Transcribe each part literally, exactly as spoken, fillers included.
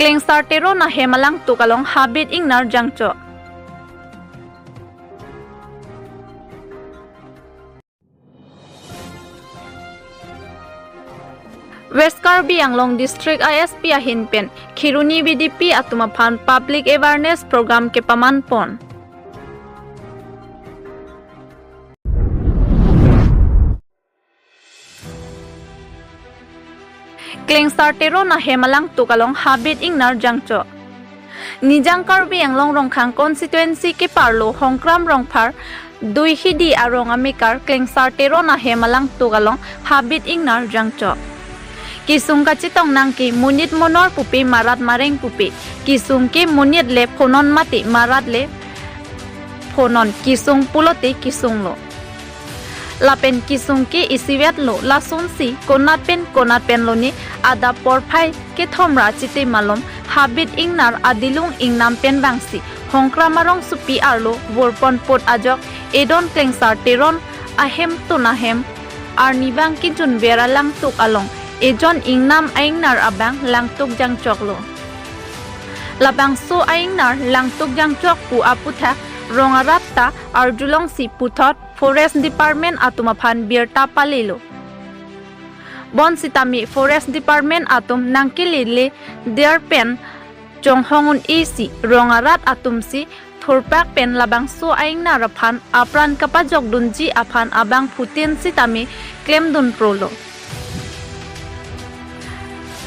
Klengsar Teron ahem alangtuk along habit ingnar jangchok. West Karbi Anglong District I S P ahin pen Kheroni V D P atum aphan public awareness program kepaman pon. Klengsar Teron ahem alangtuk along habit ingnar jangchok. Nijang Karbi Anglong Rongkhang constituency keparlo Hongkram Rongphar Duihidi arong amekar Klengsar Teron ahem alangtuk along habit ingnar jangchok. Kesung kachetong nang ke monit monor pupe marat mareng pupe. Kesung ke monit le phonon mate marat le phonon, kesung pulote kesunglo. Lapen kesung ke isivet lo, lasonsi konat pen konat pen lone adap porphai kethom ra chite malom habit ingnar adilung ingnam pen vangsi Hongkram arongsopi arlo vorpon pot ajok edon Klengsar Teron ahem tun ahem arni vang kejun ver alangtuk along ejon ingnam a-ingnar abang langtuk jangchoklo. Labangso a-ingnar langtuk jangchok pu aputhak rong arat ta arjulongsi puthot Forest Department atum aphan birta palelo. Bonsitame Forest Department atum nangkelele der pen chonghong un-esi rong arat atumsi thurpak pen labangso a-ingnar aphan apran kapajokdunji aphan abangphutin sitame klemdun prolo.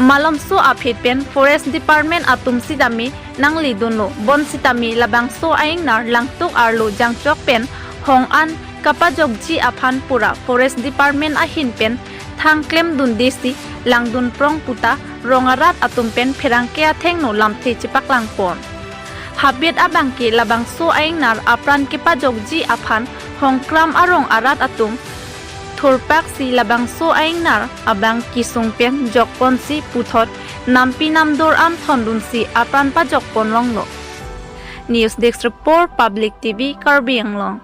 Malomso aphi pen Forest Department atum sitame nangledunlo, bonsitame labangso a-ingnar langtuk arlo jangchok pen hong an kapajokji aphan pura Forest Department ahin pen thang klemdundesi langdun prong puta rong arat atum pen pherangke athengno lamthe chepaklang pon. Habit abang ke labangso a-ingnar apran kepajokji aphan Hongkram arong arat atum thurpaksi labangso a-ingnar abang kesung pen jokponsi puthot nampi namdor an thondunsi apran pajokpon longlo. News Desk Report, Public T V, Karbi Anglong.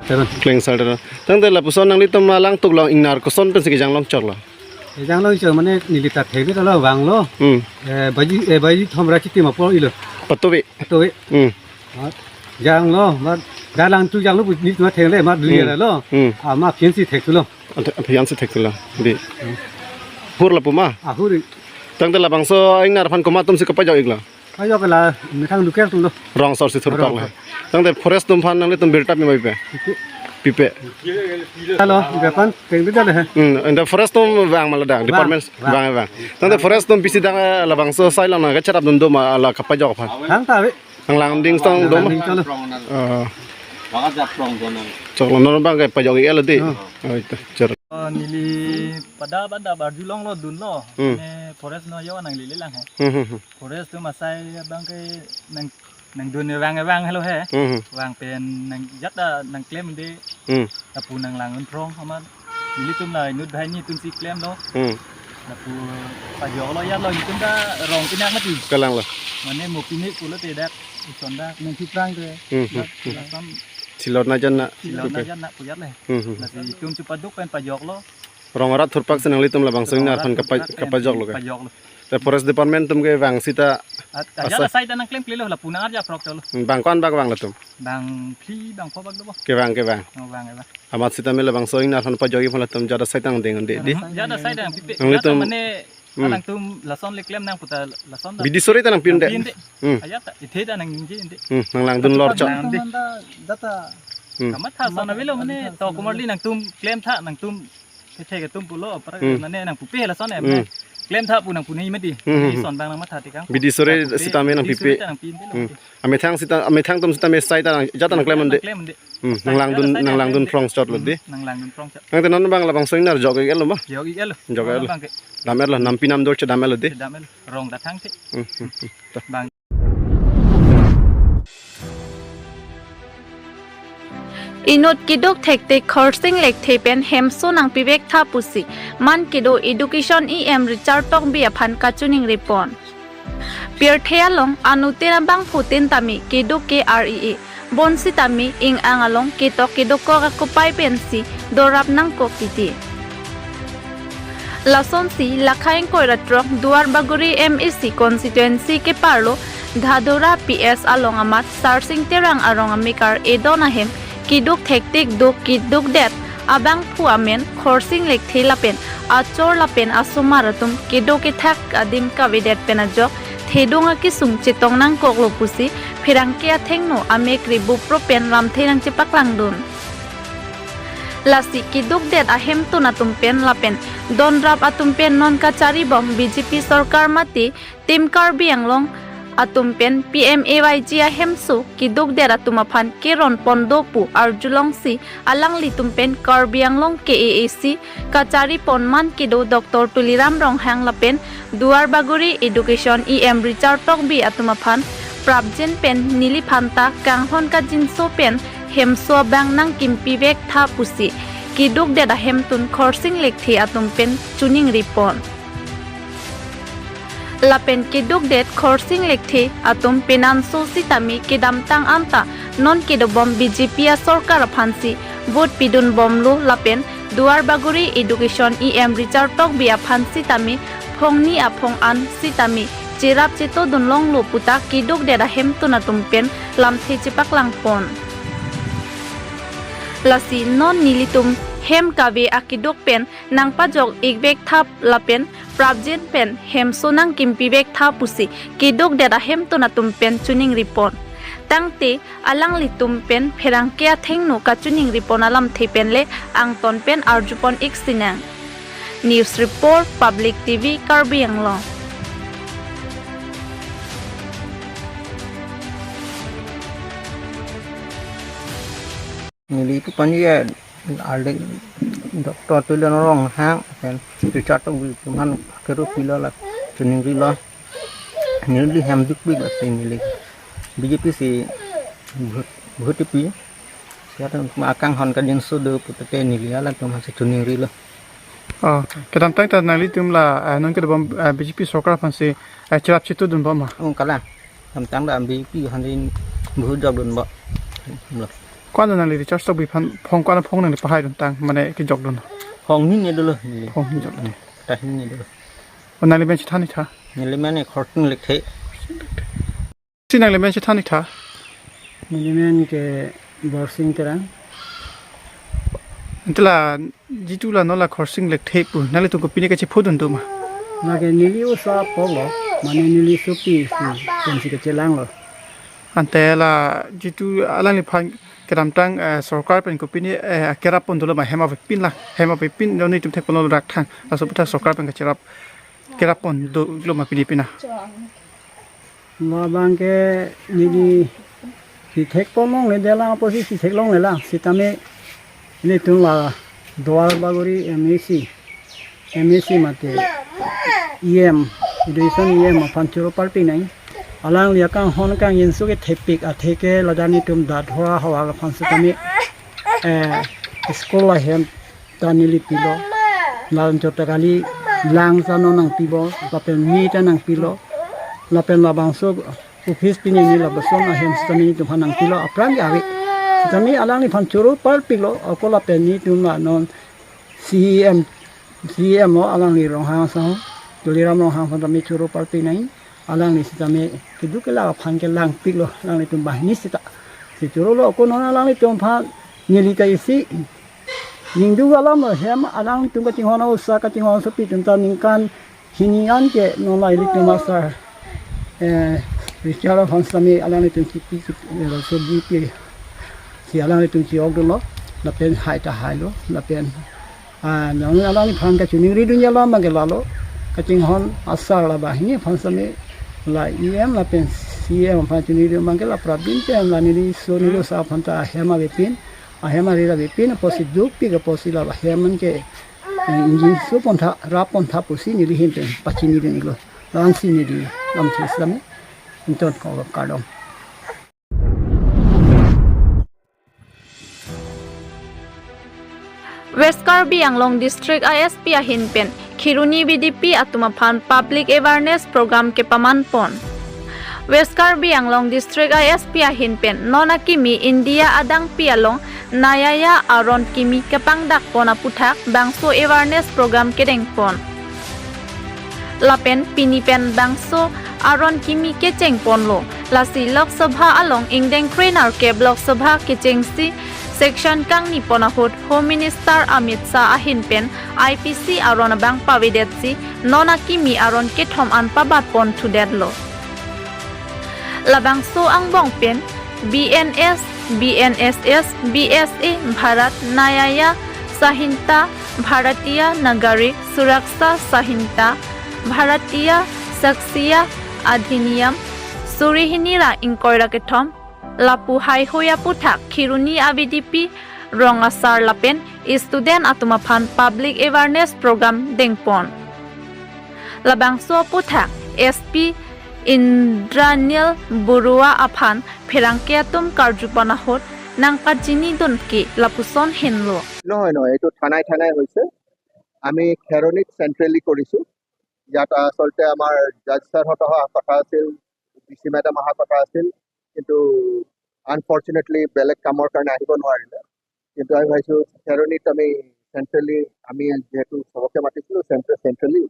Teron. Klengsar Teron. Tangte lapuson nanglitum alangtuk along ingnar koson pensi kejang longchoklo? Kejang longchok mane neli ta thekdet lo vanglo. Hmm. Eh, baji, eh, baji thom ra chiti ma po ilo. Patuwi. Patuwi. Hmm. Ah, janglo, ma, da langtuk janglo, pu neli ta theklem, ma duli Hmm. ra lo. Hmm. Ah, ma aphi ansi theklo. Ante, aphi ansi theklo. Di. Hmm. Hur lapu ma? Ah, hur. Tangte labangso a-ingnar aphan komat atumsi kapajok-iklo? Kajok la, methang duker atumlo. Rong asor si thurpak Rong la. Asor. Tangte forest atum aphan nanglitum birta pi ma pipe? Pipe. Pipe. Halo, ibe aphan, tengde dale he. Hmm, ante forest atum vang ma ladak, Vang, department vang. vang, vang. Tangte forest atum pisi dang, eh, labangso asai along nangkacherapdun do ma la kapajok aphan? Thangta ave. Nanglang ding tong do ma? Nanglang ding tong lo. Oh. Bang aja prong do nang. Choklo non abang kepajok-iklo di. Oh. Oh, itu, cher. Oh, neli pada pada arjulonglo dunlo. Hmm. Ne forest no yo nanglele lang he. Hmm, hmm, hmm. Forest atum asai abang ke nang, nangdun vang vang helo he. Hmm, hmm. Vang pen nang jat ta nangklem de. Hmm. Lapu nanglangdun prong amat. Nelitum la inut banghini atumsi klemlo. Hmm. Lapu pajoklo ya lo itum ta rong pinak mati. Kalang lo. Mane mo pinik pulote dak ison dak nangthiprang ke. Hmm, hmm, Dak hmm. langsam Silor na jan na. silor na Oke. jan na puyat le. Hmm, hmm. Lasi itum chepaduk pen pajoklo. Rong arat thurpaksi nanglitum labangso a-ingnar aphan Rong arat kapa-, thurpak pen kapajoklo ke? pajoklo. Te forest department atum ke vang sita At, ajat Asa. asai ta nangklemklelo lapu nang arja prok cholo. Hmm, bang ko-an bak vang latum? Bang phli bang pho bak dobo. Kevang, kevang. Oh, vang, vang. Amat sitame labangso a-ingnar aphan pajok-ik aphan latum jat asai ta nangdeng un-e di. Jat asai ta nangpipe. Nanglitum Jat ta mane Hmm. alangtum lason le klem nang puta lason ta. Bidi sore ta nangpi un-e. Nangpi un-e. Hmm. Ajat ta ithe ta nangningje un-e. Hmm, nanglangdun lor chot. Nang de. Data. Hmm. Kamatha son avelo mane to kumarli nangtum klemtha nangtum kethe ketum pulo apra Hmm. mane nangpupe lason em. Hmm. Klemtha pu nangpu nei mati. Hmm, hmm, Nei hmm. son bang nangmatha tikang. Bidi sore Nangpupe, sitame bidi nangpipe. sore ta nangpi un-e lo. Hmm. Amethang sita, amethang atum sitame asai ta nang, jat ta nangklem un-e. Nangklem un-e. Hmm, Asai nanglangdun, jat asai ta nanglangdun nangklem un-e. prong chot lo di. Hmm, nanglangdun prong chot. Tangte non bang labangso a-ingnar jok-iklo ma? Jok-iklo. Jok-iklo. Bang ke. Dam-etlo, nampi namdor chedam-etlo di. Chedam-etlo. Rong ta thangthe. Hmm, hmm, hmm. Ta. Bang. Inut keduk thektik Khorsing Lekthe pen hemso nangpivektha pusi man kedo Education E M Richard Tokbi aphan kachiningri pon. Pirthe along anuttin abangphutin tame keduk ke-ar-e-e. Bonsitame ing-ang along ketok kedokok akopai pensi dorap nangkok titi. Lasonsi Lakha ingkoi ra throk Duarbagori M A C constituency keparlo Dhadora P S along amat Sarsing Terang arong amekar edon ahem keduk thektik do kedukdet abangphu amen Khorsing Lekthe lapen achor lapen asomar atum kedo kethak adim kavedet pen ajok thedung akesung chetong nangkoklo pusi pherangke athengno amek ri bupro pen lamthe nangchepaklangdun. Lasi kedukdet ahemtun atum pen lapen donrap atum pen non kacharibom B J P sorkar mate Team Karbi Anglong atum pen P M A Y G ahemso kedukdet atum aphan keron pon do pu arjulongsi alanglitum pen Karbi Anglong K A A C kachari pon man kedo Doctor Tuliram Ronghang lapen Duarbagori Education E M Richard Tokbi atum aphan prapjin pen neliphanta kanghon kajinso pen hemso abang nangkimpi vek tha pusi kedukdet ahemtun Khorsing Lekthe atum pen choningri pon. Lapen kedukdet Khorsing Lekthe atum penanso sitame kedamtang anta non kedobom B J P asorkar aphansi vote pidunbomlo lapen Duarbagori Education E M Richard Tokbi aphan sitame phongni aphong an sitame cherap chetodun longlo puta kedukdet ahemtun atum pen lamthe chepaklang pon. Lasi non nelitum hem kave akeduk pen nangpajok ik vek tha lapen prapjin pen hemso nangkimpi vek tha pusi kedukdet ahemtun atum pen choningri pon. Tangte alanglitum pen pherangke athengno kachoningri pon alamthe pen le angton pen arjupon ik sinang. News Report, Public T V, Karbi Anglong. Neli pu panye arle Doctor Tuliram Ronghang pen Richard Tokbi atum aphan keru pilo la choningrilo. Neli hem dukpik lasi neli B J P si vote, vote pi. Siat ma kanghon kajinso do puta te neli halatum aphansi choningrilo. Oh, kedamtang ta nanglitum la, eh, non kedobom, eh, B J P sorkar aphansi, eh, cherap chetodunbom ma? Oh, kalang. Kedamtang ta B J P aphansi vote jokdunbom. Lo. Ko-an nangli Richard Tokbi aphan phong, ko-an phong nangli pahaidun tang mane kejokdun? Phongni ne dolo. Phongni jokdun. Tahini dolo. Oh, nangli men chethan ik tha? Neli men Khorsing Lekthe. Si nangli men chethan ik tha? Neli men ke Borsing Terang. Ante la jitu la non la Khorsing Lekthe pu nanglitum kopine kachephudun do ma? Lake neli osa apotlo, mane neli sopi si pensi kachelanglo. Ante la jitu alangliphan kedamtang, eh, sorkar pen kopine, eh, kerap pon dolo ma hem avepin la, hem avepin non nelitum thek ponlo rakthang, laso aputhak sorkar pen kacherap, kerap pon dolo ma pini pina? Labang ke neli si thek pon longle, delang apotsi si thek longle la, sitame nelitum la Duarbagori M A C, M A C mate E M, Education E M aphan choro parpik nang. Alangli akanghon kangjinso kethepik atheke ladak nelitum Dhadora havar aphan sitame, eh, school ahem ta neli pilo. Lapen chota kali lang ta non nangpibo, lapen mi ta nangpilo, lapen labangso office pini ni lapuson ahem sitame nelitum aphan nangpilo, apran ke ave. Sitame alangliphan choro parpiklo, ako lapen nelitum la non C E M, C E M lo alangli Ronghang asong, Tuliram Ronghang asong tame choro parpik nang. Alangli sitame keduk kelak aphan kelangpiklo, alanglitum banghini sita. Si chorolo, ako non alanglitum aphan neli ta isi ningduk alam lo, hem alanglitum kachinghon osa, kachinghon sopi atum ta ningkan hini an ke non la ilitum asar, eh, Richard aphan sitame alanglitum kipi, kipi, eh, so B P si alanglitum chiok dolo, lapen hai ta hailo, lapen, ah, non alangliphan kachoningridun alam abang ke lalo, kachinghon asar la banghini aphan sitame la E M lapen C E M aphan choningridun abang ke la prapjin pen la neli so neli osa aphan ta ahem avepin, ahem arir avepin apotsi dukpik apotsi la ahem an ke, eh, ingjinso pon tha, rap pon tha pusi neli ahin pen pachinidun iklo. La-ansi neli lamthe sitame ington ko kardom. West Karbi Anglong District I S P ahin pen Kheroni V D P atum aphan public awareness program kepaman pon. West Karbi Anglong District I S P ahin pen non akimi India adangpi along Nayaya aron kimi kepangdak pon aputhak bangso awareness program kedeng pon. lapen pini pen bangso aron kimi kecheng ponlo. Lasi Lok Sabha along ingdeng krenerkep Lok Sabha kechengsi section kangni pon ahut Home Minister Amit Shah ahin pen I P C aron abang pavedetsi non akimi aron kethom an pabat pon thudetlo. Labangso angbong pen B N S, B N S S, B S A, Bharat Nyaya Sanhita, Bharatiya Nagarik Suraksha Sanhita, Bharatiya Sakshya Adhiniyam, suri hini ra ingkoi ra kethom, lapu haihui aputhak Kheroni A V D P rong asar lapen student atum aphan public awareness program dengpon. Labangso aputhak S P Indranil Baruah aphan pherangke atum karju pon ahut nangkachinidunke lapuson henlo. নহয় নহয়, এইটো থানাই থানাই হৈছে। আমি খেৰণিত চেণ্ট্ৰেলি কৰিছো। ইয়াত আচলতে আমাৰ জাজ ছাৰহঁত অহা কথা আছিল, ডি চি মেডাম অহা কথা আছিল, কিন্তু আনফৰ্চুনেটলি বেলেগ কামৰ কাৰণে আহিব নোৱাৰিলে। কিন্তু আমি ভাবিছো খেৰণিত আমি চেণ্ট্ৰেলি, আমি যিহেতু চবকে মাতিছিলো চেণ্ট্ৰে চেণ্ট্ৰেলি,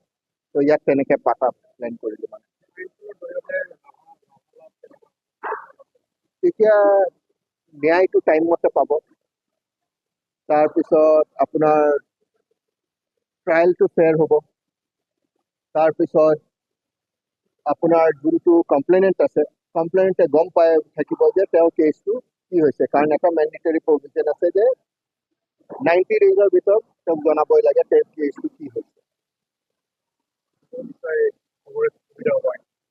তো ইয়াত তেনেকে পাতা প্লেন কৰিলো মানে। এতিয়া ন্যায়টো টাইম মতে পাব। তাৰপিছত আপোনাৰ ট্ৰায়েলটো ফেয়াৰ হ'ব। তাৰপিছত আপোনাৰ যোনটো কমপ্লেইনেণ্ট আছে, কমপ্লেইনেণ্টে গম পাই থাকিব যে তেওঁৰ কেছটো কি হৈছে, কাৰণ এটা মেণ্ডেটৰী প্ৰভিজন আছে যে নাইণ্টি ডেইজৰ ভিতৰত তেওঁক জনাবই লাগে তেওঁৰ কেছটো কি হৈছে।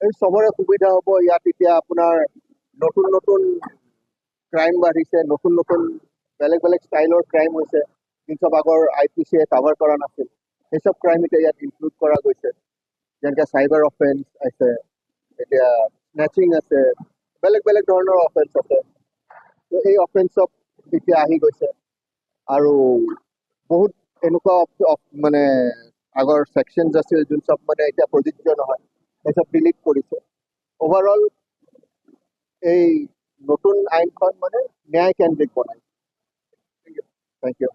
এই চবৰে সুবিধা হ'ব। ইয়াত এতিয়া আপোনাৰ নতুন নতুন ক্ৰাইম বাঢ়িছে, নতুন নতুন বেলেগ বেলেগ ষ্টাইলৰ ক্ৰাইম হৈছে, যোন চব আগৰ আই পি চিয়ে কাভাৰ কৰা নাছিল, সেই চব ক্ৰাইম এতিয়া ইয়াত ইনক্লুড কৰা গৈছে। যেনেকে চাইবাৰ অফেন্স আছে, এতিয়া স্নেচিং আছে, বেলেগ বেলেগ ধৰণৰ অফেন্স আছে। তো এই অফেন্স চব এতিয়া আহি গৈছে। আৰু বহুত এনেকুৱা অফ- অফ- মানে আগৰ ছেকশ্যনছ আছিল, যোন চব মানে এতিয়া প্ৰযোজ্য নহয়, সেই চব ডিলিট কৰিছে। অভাৰঅল এই নতুন আইনখন মানে ন্যায় কেন্দ্ৰিক বনাইছে। Thank you.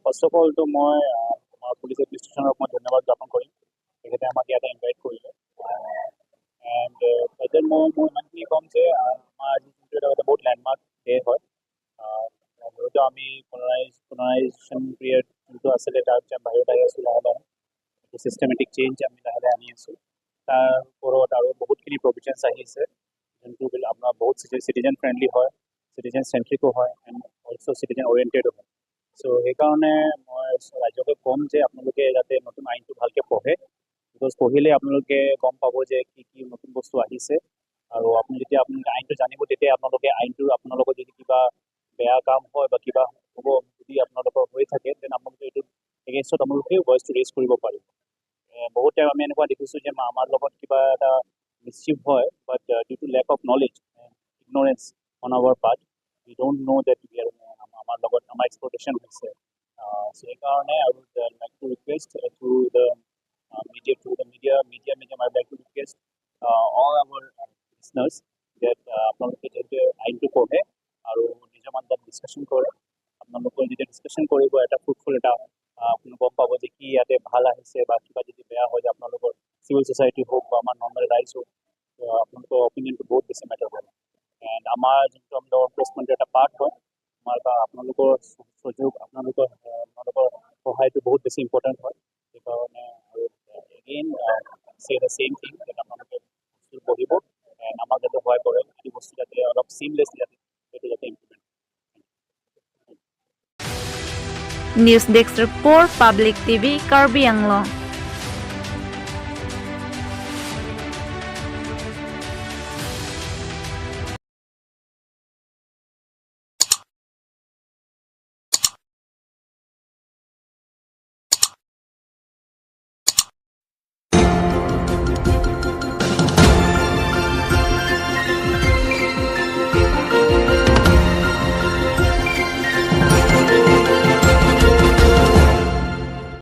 ফাৰ্ষ্ট অফ অলটো মই আহ, আমাৰ পুলিচ এডমিনিষ্ট্ৰেশ্যনক মই ধন্যবাদ জ্ঞাপন কৰিম। তেখেতে আমাক ইয়াতে ইনভাইট কৰিলে। এণ্ড তাতে মই মই ইমানখিনি ক'ম যে আহ, আমাৰ আজি যোনটো এটা এটা বহুত লেণ্ডমাৰ্ক ডে হয়। আহ, মূলত আমি কলনাইজ কলনাইজেশ্যন পিৰিয়ড যোনটো আছিলে, তাৰ পিছত বাহিৰত আহি আছোঁ লাহে লাহে। এইটো ছিষ্টেমেটিক চেঞ্জ আমি লাহে লাহে আনি আছোঁ। তাৰ ওপৰত আৰু বহুতখিনি প্ৰভিজনছ আহিছে, যোনটো বোলে আপোনাৰ বহুত চিটিজেন ফ্ৰেণ্ডলি হয়, চিটিজেন চেণ্ট্ৰিকো হয়, এণ্ড অলছ' চিটিজেন অৰিয়েণ্টেডো হয়। চ' সেইকাৰণে মই ৰাইজকে ক'ম যে আপোনালোকে যাতে নতুন আইনটো ভালকৈ পঢ়ে, বিকজ পঢ়িলে আপোনালোকে গম পাব যে কি কি নতুন বস্তু আহিছে। আৰু আপুনি যেতিয়া আপোনালোকে আইনটো জানিব, তেতিয়া আপোনালোকে আইনটো আপোনালোকৰ যদি কিবা বেয়া কাম হয় বা কিবা হ'ব, যদি আপোনালোকৰ হৈ থাকে, দেন আপোনালোকে এইটো এগেইনষ্টত আপোনালোকে ভইচটো ৰেইজ কৰিব পাৰিব। এ, বহুত টাইম আমি এনেকুৱা দেখিছোঁ যে মা- আমাৰ লগত কিবা এটা মিছচিভ হয়, but due to lack of knowledge, ignorance on our part, we don't know' that we are, আমাৰ লগত আমাৰ এক্সপ্লইটেশ্যন হৈছে। চ' সেইকাৰণে I would like to request through the media, through the media media medium, I like to request all our listeners that আপোনালোকে যাতে আইনটো পঢ়ে আৰু নিজৰ মাজত ডিছকাশ্যন কৰে। আপোনালোকৰ যেতিয়া ডিছকাশ্যন কৰিব, এটা ফ্ৰুটফুল এটা আহ, আপুনি গম পাব যে কি ইয়াতে ভাল আহিছে বা কিবা যদি বেয়া হয়, যে আপোনালোকৰ চিভিল ছ'চাইটি হওক বা আমাৰ নৰ্মেল ৰাইজ হওক, আহ, আপোনালোকৰ অপিনিয়নটো বহুত বেছি মেটাৰ কৰে। এণ্ড আমাৰ যোনটো আমি ল' এনফৰ্চমেণ্টৰ এটা পাৰ্ট হয়, আমাৰ বা আপোনালোকৰ সহযোগ, আপোনালোকৰ আহ, আপোনালোকৰ সহায়টো বহুত বেছি ইম্পৰ্টেণ্ট হয়। সেইকাৰণে আৰু এগেইন চে দ্য ছেইম থিং, যাতে আপোনালোকে বস্তু পঢ়িব, এণ্ড আমাক যাতে সহায় কৰে, এইটো বস্তু যাতে অলপ চিমলেছ যাতে সেইটো যাতে implement. News Desk Report, Public T V, Karbi Anglong.